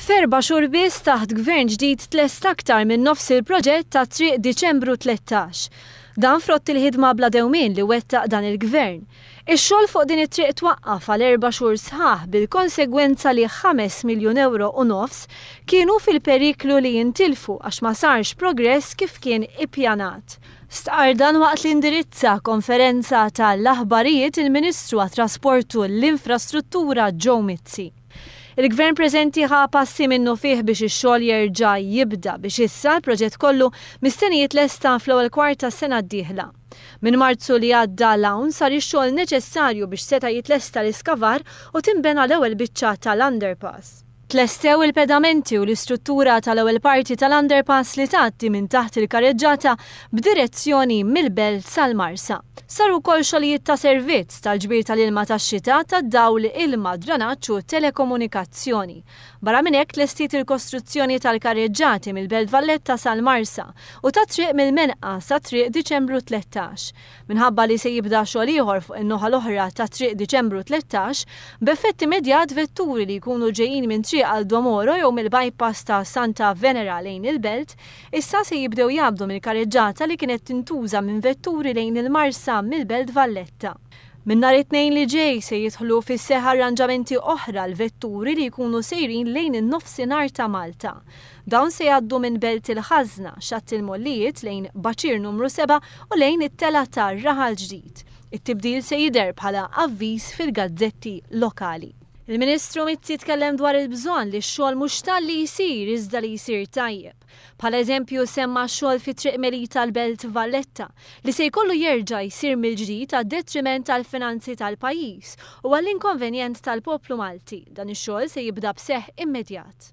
F'erba' xhur biss taħt Gvern ġdid tlest aktar minn nofs il-proġett ta' Triq Diċembru 13. Dan frott il-ħidma bla dewmien li wettaq dan il-Gvern. Ix-xogħol fuq din it-triq twaqqaf għal erba' xhur sħaħ bil-konsegwenza li ħames miljun ewro u nofs kienu fil-periklu li jintilfu għax ma sarx progress kif kien ippjanat. Stqarr dan waqt li indirizza konferenza ta' l-aħbarijiet il-Ministru għat-Trasport u l-Infrastruttura Joe Mizzi. Il-Gvern preżenti ħa passi minnufih biex ix-xogħol jerġa' jibda biex issa l-proġett kollu mistenni jitlesta fl-ewwel kwart tas-sena d-dieħla. Minn Marzu li għadda 'l hawn sar ix-xogħol neċessarju biex seta' jitlesta l-iskavar u tinbena l-ewwel biċċa tal-underpass. Tlestew il-pedamenti u l-istruttura tal-ewwel parti tal-underpass li tgħaddi minn taħt il-kareġġata b'direzzjoni mill-Belt sal-Marsa. Saru wkoll xogħlijiet ta' servizz, tal-ġbir tal-ilma tax-xita, tad-dawl, ilma, dranaġġ u telekomunikazzjoni. Barra minn hekk tlestiet il-kostruzzjoni tal-karreġġati mill-Belt Valletta sal-Marsa u tat-triq mill-Menqa sa Triq Diċembru 13. Minħabba li se jibda xogħol ieħor fuq in-noħa l-oħra ta' Triq Diċembru 13, b'effett immedjat vetturi li jkunu ġejjin minn Triq Aldo Moro jew mill-bypass ta' Santa Venera lejn il-Belt Issa se jibdew jgħaddu mill-kareġġata li kienet tintuża minn vetturi lejn il-Marsa mill-Belt Valletta. Minn nhar it-Tnejn li ġej se jidħlu fis-seħħ arranġamenti oħra għal vetturi li jkunu sejrin lejn in-Nofsinhar ta' Malta. Dawn se jgħaddu minn Belt il-Ħażna, Xatt il-Mollijiet lejn Baċir Numru 7 u lejn it-Telgħa ta' Raħal Ġdid. It-tibdil se jidher bħala avviż fil-gazzetti lokali. Il-Ministru Mizzi tkellem dwar il-bżonn li x-xogħol mhux talli jsir iżda li jsir tajjeb. Bħala eżempju semma x-xogħol fi Triq Melita l-Belt Valletta li se jkollu jerġa' jsir mill-ġdid għad-detriment tal-finanzi tal-pajjiż u għall-inkonvenjent tal-poplu Malti. Dan ix-xogħol se jibda b'seħħ immedjat.